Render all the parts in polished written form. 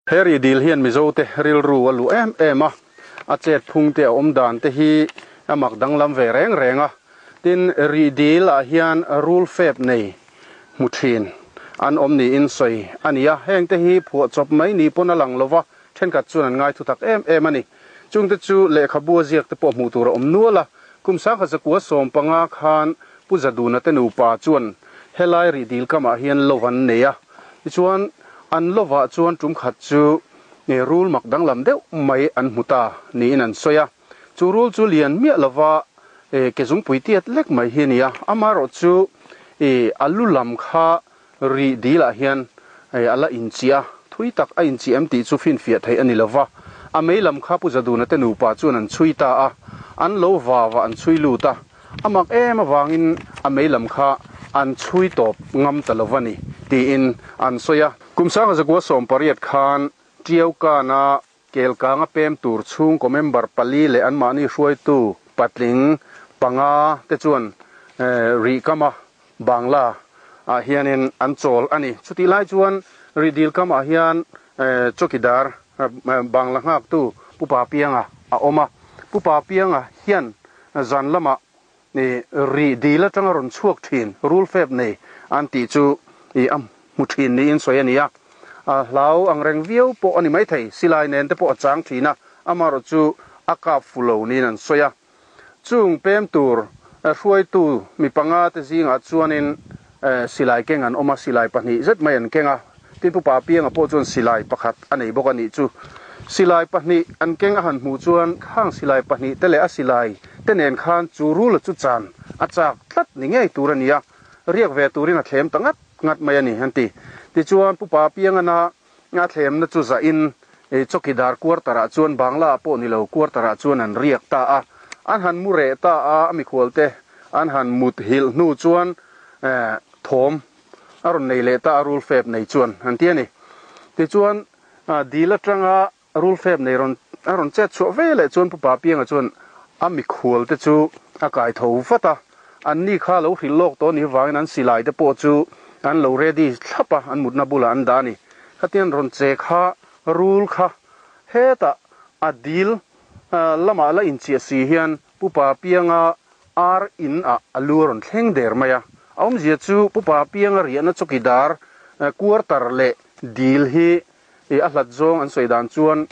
He rihdil hian Mizote rilru a luh em em a, a chet phung te a awm dan te hi a mak danglam ve reng reng a. Tin, rihdil ah hian rul fep nei hmu thin an awm niin sawi a ni a, heng te hi phuah chawp mai ni pawn a lang lo va, thenkhat chuan an ngai thutak em em a ni. Chungte chu lehkhabu a ziak te pawh hmuh tur a awm nual a, kum 1915 khan Pu Zaduna te nupa chuan helai rihdil kamah hian love an nei a, tichuan an love-ah chuan tum khat chu rul mak danglam deuh mai an hmu ta niin an sawi a. Chu rul chu lian miah lova ke zungpui tiat lek mai hi a ni a, amaherawh chu a lu lam kha Rih dilah hian a la inchiah a, thui tak a inchiah em tih chu finfiah theih a ni lo va. A mei lam kha Pu Zaduna te nupa chuan an chhui ta a, an lo vava an chhui lut a, a mak em avangin a mei lam kha an chhui tawp ngam ta lo va ni tiin an sawi a. Kum 1918 khan Tiaukana Kelkanga pem tur chhungkaw member pali leh anmahni hruaitu patling panga te chuan Rihkama Bangla ah hianin an chawl a ni. Chutih lai chuan Rihdil kamah hian chawkidar Bangla nghaktu Pu Papianga a awm a. Pu Papianga hian zan lamah Rihdil atanga rawn chhuak thin rul fep nei an tih chu a hmu thin niin sawi a ni a. A hlau ang reng viau pawh a ni maithei, silai nen te pawh a chang thin a, amaherawh chu a kap fu lo niin an sawi a. Chung pem tur hruaitu mi panga te zingah chuanin silai keng an awm a, silai pahnih zet mai an keng a, tin Pu Papianga pawh chuan silai pakhat a nei bawk a nih chu. Silai pahnih an keng a han hmuh chuan khang silai pahnih te leh a silai te nen khan chu rula chu chan a chak tlat ni ngei tur a ni a, riak ve turin a thlem ta ngat ngat mai a ni an ti. Tichuan Pu Papiangana A thlemna chu zahin chawkidar quarter-ah chuan Bangla-ah pawh ni lo quarter-ah chuan an riak ta a. An han mu reh ta a, a mikhualte an han mut hilh hnu chuan thawm a rawn nei leh ta a, rul fep nei chuan an ti a ni. Tichuan dil atanga rul fep nei rawn a rawn chet chhuah ve leh chuan Pu Papianga chuan a mikhualte chu a kai tho vat a. Anni kha lo hrilh lawk tawh ni vangin an silai te pawh chu an lo ready thlap a, an mutna bulah an dah a ni. Khatiang rawn che kha rul kha hetah a dil lamah la inchiah si hian Pu Papianga ar in ah a lu a rawn thleng der mai a. A awmzia chu Pu Papianga riahna chawkidar quarter leh dil hi a hlat zawng an sawi dan chuan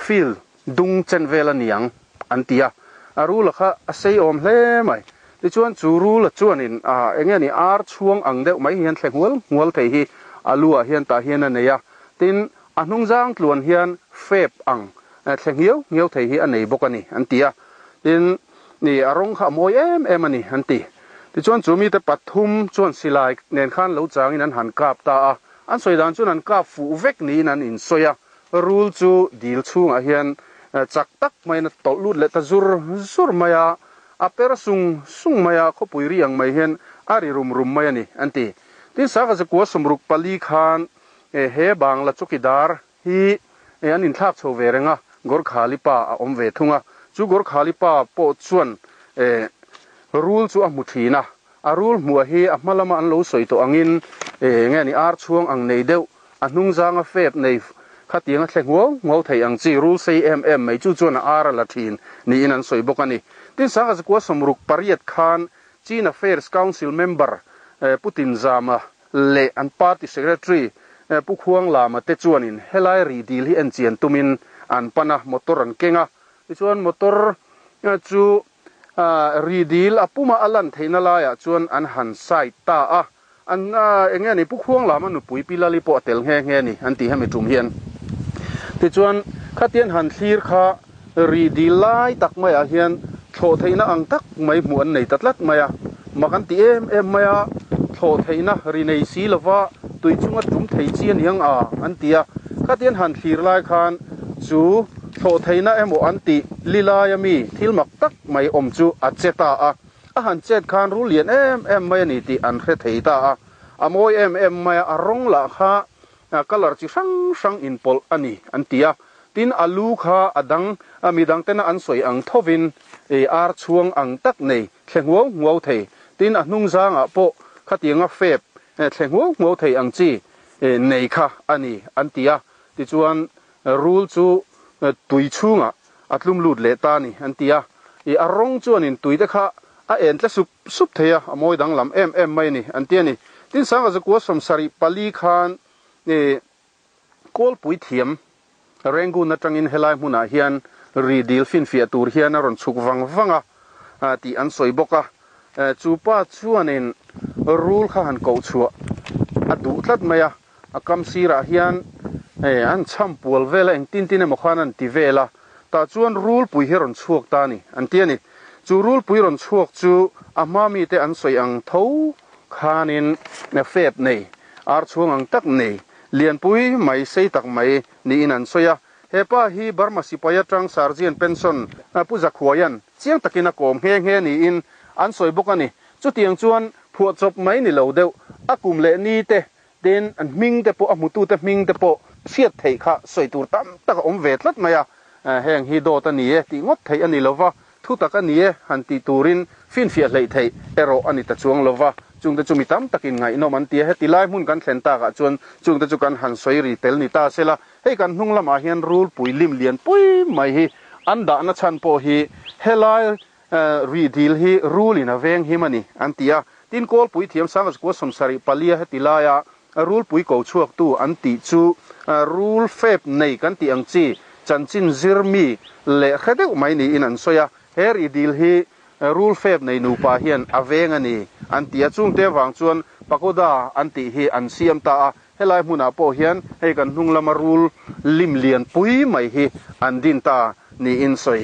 field Dung chen vel a niang an ti a, a rula kha a sei awm hle mai. Tichuan chu rula chuanin ah eng nge ni ar chhuang ang deuh mai hian thle nghual nghual thei hi a lu ah hian tah hian a nei a, tin a hnung zang tluan hian fep ang thle nghiau nghiau thei hi a nei bawk a ni an ti a, tin ni a rawng kha a mawi em em a ni an ti. Tichuan chu mite pathum chuan silai nen khan lo changin an han kap ta a, an sawi dan chuan an kap fuh vek niin an insawi a, Rul chu dil chhungah hian chak tak maiin a tawlh lut leh ta zur zur mai a, a per sung sung mai a, khawpui ri ang mai hian a ri rum rum mai a ni, an ti. Tin, Sangha zakua 64 khan he Bangla chawkidar hi an inthlak chho ve reng a, Gorkhali pa a awm ve thung a. Chu Gorkhali pa pawh chuan rul chu a hmu thin a, a rul hmuah hi a hma lama an lo sawi tawh angin nge ni ar chhuang ang nei deuh, A hnungzanga fep nei khatiang a thle nguau nguau thei ang chi rul sei em em mai chu chuan a ar a la thin niin an sawi bawk a ni. Tin, 1968 khan Chin Affairs Council member Pu Tinzama leh an party secretary Pu Khuanglama te chuanin helai rih dil hi enchian tumin an pan a, motor an keng a. Tichuan motor chu rih dil a puma a lan theihna laiah chuan an han side ta a. An eng nge ni Pu Khuanglama nupui Pi Lali pawh a tel nghe nghe ni an ti hemi tum hian. Tichuan khatian han thlir kha rih dil lai tak maiah hian thlawh theihna ang tak mai hmuh an nei ta tlat mai a. Mak an ti em em mai a, thlawh theihna ri nei si lova tui chunga tum thei chi a ni ang a an ti a. Khatian han thlir lai khan chu thlawh theihna emaw an tih li laia mi thil mak tak mai awm chu a che ta a. A han chet khan rul lian em em mai a ni tih an hre thei ta a, a mawi em em mai a, a rawng lah kha colour chi hrang hrang inpawlh a ni an ti a. Tin, a lu kha a dang, mi dang tena an sawi ang thovin ar chhuang ang tak nei thle nguau nguau thei. Tin, a hnung zangah pawh khatianga fep thle nguau nguau thei ang chi nei kha a ni an ti a. Tichuan. Rul chu tui chhungah a tlum lut leh ta a ni an ti a. Ih a rawng chuanin tui te kha a en tle sup sup thei a, a mawi danglam em em mai a ni an ti a ni. Tin, Sanga zakua 74 khan ih Kawlpui thiam Rangoon atangin helai hmunah hian ri dil finfiah tur hian a rawn chhuk vang vang a tih an sawi bawk a. Chu pa chuanin rul kha han koh chhuah a duh tlat mai a, a kam sirah hian an chham pual vel a, engtin tin emaw khan an ti vel a, tah chuan rulpui hi a rawn chhuak ta a ni an ti a ni. Chu rulpui rawn chhuak chu a hma mite an sawi ang tho khanin fep nei, ar chhuang ang tak nei, Lianpui mai sei tak mai niin an sawi a. He pa hi Burma sipai atang Sergeant pension Pu Zakhuaia'n chiang takin a kawm nghe nghe niin an sawi bawk a ni. Chutiang chuan phuahchawp mai ni lo deuh, a kum leh ni te, tin hming te pawh a hmutute hming te pawh hriat theih kha sawi tur tam tak a awm ve tlat mai a. Heng hi dawt a ni e tih ngawt theih a ni lo va, Thu tak a ni e, han tih turin finfiah hleih theih erawh a ni ta chuang lo va, chungte chu mi tam takin ngaihnawm an ti a, heti lai hmun kan thlen takah chuan chungte chu kan han sawi ri tel ni ta sela, hei kan hnung lamah hian rulpui lim lian pui mai hi an dahna chhan pawh hi helai rih dil hi rulin a veng him a ni an ti a, tin kawlpui thiam Sangazkua 74 a heti laia Rulpui ko chhuaktu an tih chu rul fep nei kan tih ang chi chanchin zir mi leh hre deuh mai niin an sawi a. He ri dil hi rul fep nei nupa hian a veng a ni an ti a, chungte avang chuan pagoda an tih hi an siam ta a. Helai hmunah pawh hian hei kan hnung lama rul lim lian pui mai hi an din ta niin sawi.